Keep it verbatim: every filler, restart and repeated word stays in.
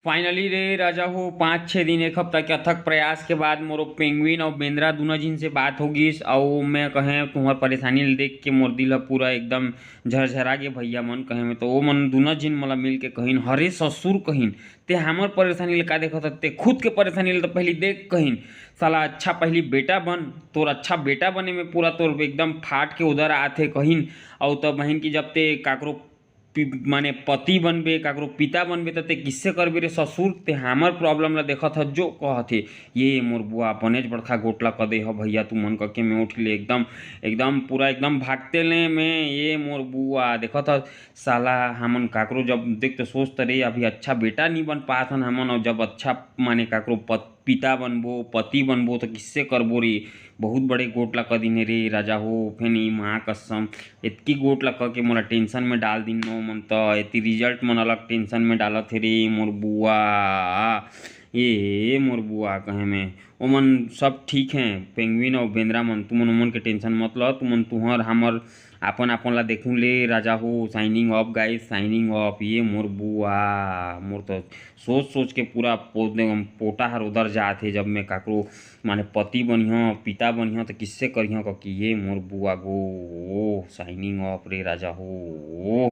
Finally रे राजा हो, पाँच छः दिन, एक हफ्ता के अथक प्रयास के बाद मोरो पेंगुइन अउ बेंदरा दूनों झिन से बात हो गिस। अउ मैं कहें, तुम्हर परेशानी ल देख के मोर दिल ह पूरा एकदम झरझरा गे भैया मन। कहे में तो ओ मन दूनों झिन मोला मिल के कहिन, "हरे ससुर," कहिन, "ते हमर परेशानी ल का देखत हस? ते खुद के परेशानी ल तो पहली देख," कहिन। "साला अच्छा पहली बेटा बन, तोर अच्छा बेटा बने में पूरा तोर एकदम फाट के उदर आथे," कहिन। अउ तब बहिन की जब ते काकरो पि-, माने पति बनबे, काकरो पिता बनबे, त ते किससे करबे रे ससुर? ते हमर प्रॉब्लम ला देखत ह जो कहत हे। ये मोर बुआ, बनेच बड़खा गोठ ला क दे ह भैया तुमन, कके मैं उठ ले एकदम, एकदम पूरा एकदम भागते ले मैं, ये मोर बुआ, देखत ह साला, हमन काकरो जब देख तो सोच त रे, अभी अच्छा बेटा नी बन पात हन हमन, अउ जब अच्छा माने काकरो पत-, पिता बनबो, पति बनबो, त किससे करबो रे? बहुत बड़े गोठ ला क दिन हे रे राजा हो, फेन ई माँ कसम, एतकी गोठ ला क के मोला टेंशन में डाल दिन ओ मन त, एती रिजल्ट मन अलग टेंशन में डालत हे रे मोर बुआ। ए मोर बुआ, कहे में ओमन सब ठीक हैं, पेंगुइन अउ बेंदरा मन, तुमन ओमन के टेंशन मत ल, तुमन तुहर हमर आपन आपन ला देखूं ले राजा हो। Signing off guys, signing off। ये मोर बुआ, मोर तो सोच सोच के पूरा पो-, पोटा हर उदर जात हे। जब मैं काकरो माने पति बनिहों, पिता बनिहों, त किससे करिहों ककी, ये मोर बुआ गो। Signing off रे राजा हो।